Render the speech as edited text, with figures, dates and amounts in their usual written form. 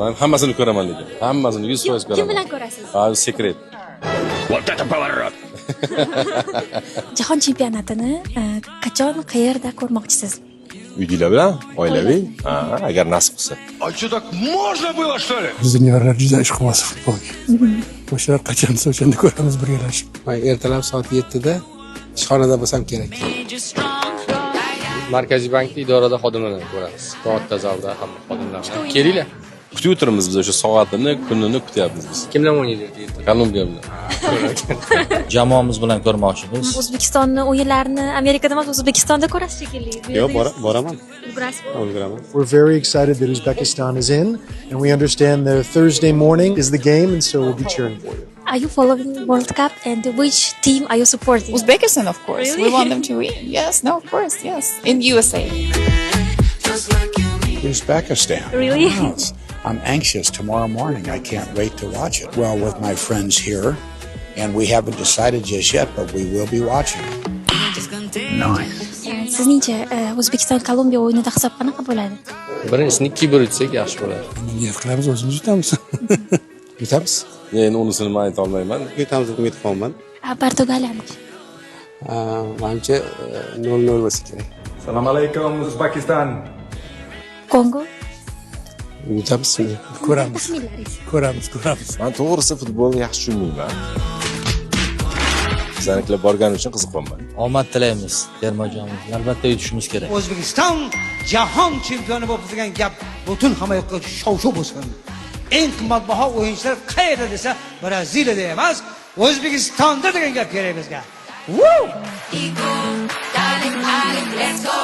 Man hammasini ko'raman lekin. Hammasini 100% ko'raman. Kim bilan ko'rasiz? Ha, секрет. Jahon chempionatini qachon, qayerda ko'rmoqchisiz? Uydagilar bilan, oilaviy. Ha, agar nasib qilsa. А что, так можно было, что ли? Bizni nevaralar juda ishqiboz futbolga. O'shalar qachon desa, o'shanda ko'ramiz birgalashib. Man ertalab soat 7da ishxonada bo'lsam kerak. Markaziy bankda idorada xodimlarni ko'ramiz. Katta zalda hamma xodimlar bilan. Kelinglar. Kutib o'tiribmiz biz, o'sha soatini, kunini kutyapmiz biz. Kim bilan o'ynaydi erta? Kolumbiya bilan. Jamoamiz bilan ko'rmoqchimiz. O'zbekistonni o'yinlarini Amerikada emas, O'zbekistonda ko'rasiz shekilli. Bu Yo'q, yerda boraman. Ulgurasizmi? Ulguraman. We're very excited that Uzbekistan is in, and we understand that Thursday morning is the game, and so we'll be cheering for you. Are you following World Cup, and which team are you supporting? Uzbekistan, of course. Really? We want them to win. Yes, no, of course, yes. In USA. Uzbekistan. Really? Yes. I'm anxious tomorrow morning. I can't wait to watch it. Well, with my friends here, and we haven't decided just yet, but we will be watching. Sizningcha, O'zbekiston Kolumbiya o'yinida hisob qanaqa bo'ladi? Birinchisini 2-1 yutsak, yaxshi bo'ladi. Niyat qilamiz, o'zimiz yutamiz. Yutamiz. Endi unisini man ayta olmayman. Yutamiz deb umid qilyapman. A, Portugaliyani? Manimcha, 0-0 bo'lsa kerak. Salam alaykum, Uzbekistan. Kongo? Yutamiz. Ko'ramiz. Taxminlaringiz? Ko'ramiz, ko'ramiz. Man to'g'risi futbolni yaxshi tushunmayman. Bizanikilar borgani uchun qiziqyapman. Omad tilaymiz terma jamoamizga. Albatta yutishimiz kerak. O'zbekiston jahon chempioni bo'libdi degan gap butun hamma yoqqa shov shuv bo'lsin. Eng qimmatbaho o'yinchilar qayerda desa, Braziliyada emas, O'zbekistonda degan gap kerak bizga. Woo! Let's go.